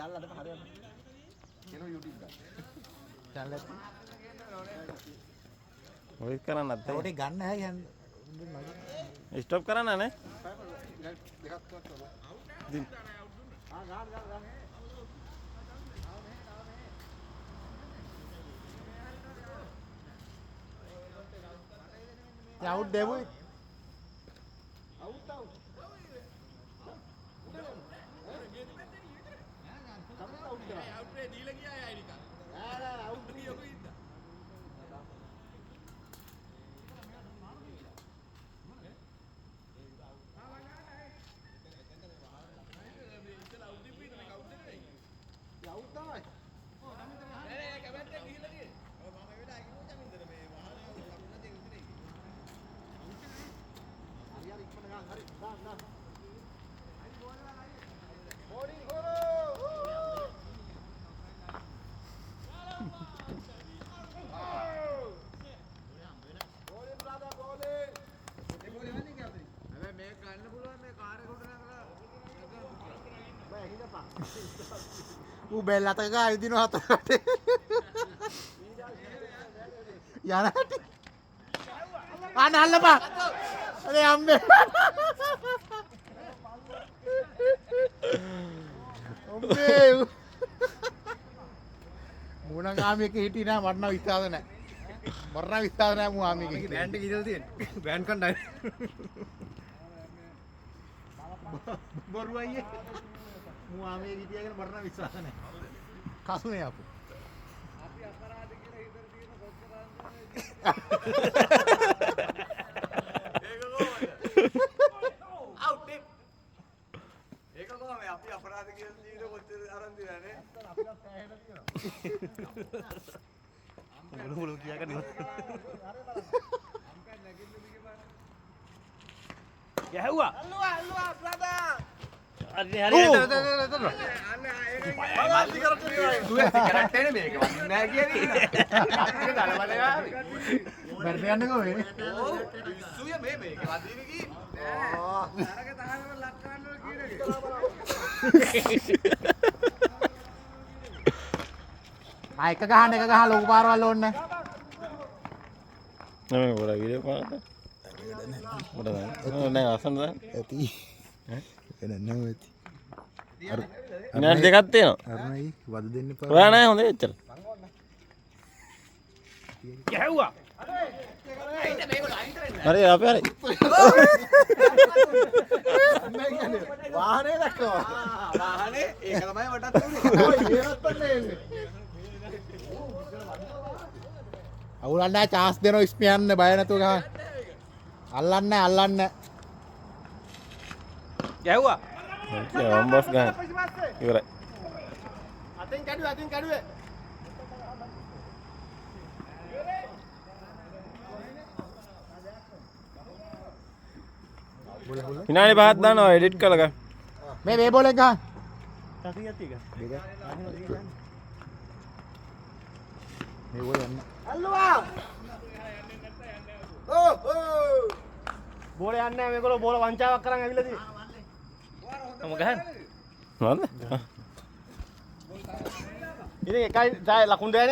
අල්ලන්න හරියට. කෙනෝ YouTube ගන්න. චැනල් එක. ඔය කරන්නත් තව ටික ගන්න හැ යන්න. ස්ටොප් කරන්න නේ. දෙකක් තුනක් කරලා. ඉතින් ආ ගන්න ගන්න ගන්න. අවුට් දෙමුයි. Out out. කමෙන් අවුට් කරා. අවුට් වේ දීලා ගියා අය නිකන්. නෑ නෑ අවුට් යොකු ඉඳා. අවුට් තමයි. නෑ නෑ කැමැත්තෙන් ගිහිල්ලා තියෙන්නේ. ඔව් මම ඒ වෙලාවේ කිව්වා චමින්දර මේ වහන ලකුණ දෙක විතරයි. හරි හරි ඉක්මනට ගන්න හරි ගන්න ගන්න. බෝලිං හොරෝ. Bowling brother bowling. ඒ බෝලේ වන්නේ කියලා. හැබැයි මේක ගන්න පුළුවන් මේ කාර් එක උඩ නගලා. බෑ හිටපන්. ඌ බෙල් අතක ගා ඇවිදිනවා හතරට. යන හැටි. අන්න අල්ලපන්. අනේ අම්මේ. අම්මේ. මූ නම් ආමි එකේ හිටියේ නෑ, මට නම් විශ්වාස නෑ. මට නම් විශ්වාස නෑ මූ ආමි එකේ හිටියේ. බෑන්ඩ් එක ඉඳලා තියෙන්නේ. බෑන්ඩ් කණ්ඩායම. බොරු අයියේ. මූ ආමි එකේ හිටියා කියලා මට නම් විශ්වාස නෑ. කසුනේ අපු. අපි අපරාධ කියලා හිතර තියෙන කොච්චර ඒක කොහොමද? අවුට් නේ. ඒක කොහොමද අපි අපරාධ කියලා තියෙන කොච්චර අරන් තියලා නේ? මුළු මුළු කියාගන්න ඉවරයි. අම්පයර් නැගින්න දිගේ බලන්න. ගැහුවා. අල්ලුවා අල්ලුවා බ්‍රදර්. හරි හරි. අන්න ඒක සිගරට් එනේ මේක වදින්නේ නැහැ කියන්නේ. ඒක දලබල ආවේ. බැරි යන්නේ කොහේ? ඔව් පිස්සුය මේ මේක වදින්නේ කී. නෑ. අරක තහනම ලක් කරන්න ඕන කියන එක. ආ එක ගහන්න එක ගහන්න ලොකු පාරවල් ඕනේ නෑ. නෑ මේ පොඩ වීඩියෝ පාරට. පොඩ දාන්න. නෑ ලස්සන දාන්න. ඇති. එන නම් ඇති. විනාඩි දෙකක් තියෙනවා. අරුණයි වද දෙන්න එපා. ඔයා නෑ හොඳේ එච්චර. ගැහුවා. හරි අපේ හරි. වාහනේ දැක්කවා. වාහනේ ඒක තමයි මටත් උනේ. ඔය ඒවත් පන්නේ එන්නේ. අවුලක් නෑ චාන්ස් දෙනවා ඉස්මියන්න බය නැතුව ගහන්න. අල්ලන්නේ නෑ අල්ලන්නේ නෑ. ගැහුවා. වම් බස් ගන්න. ඉවරයි. අතෙන් කැඩුවේ අතෙන් කැඩුවේ. විනාඩි පහක් දානවා එඩිට් කරලා ගන්න. මේ මේ බෝලෙන් ගහන්න. මේ බෝලේ යන්න. අල්ලුවා. ඕ ඕ. බෝලේ යන්නේ නැහැ මේගොල්ලෝ බෝල වංචාවක් කරන් ඇවිල්ලා තියෙන්නේ. මම ගහන්න. මොනවද? ඉතින් එකයි ලකුණු දෙකයි.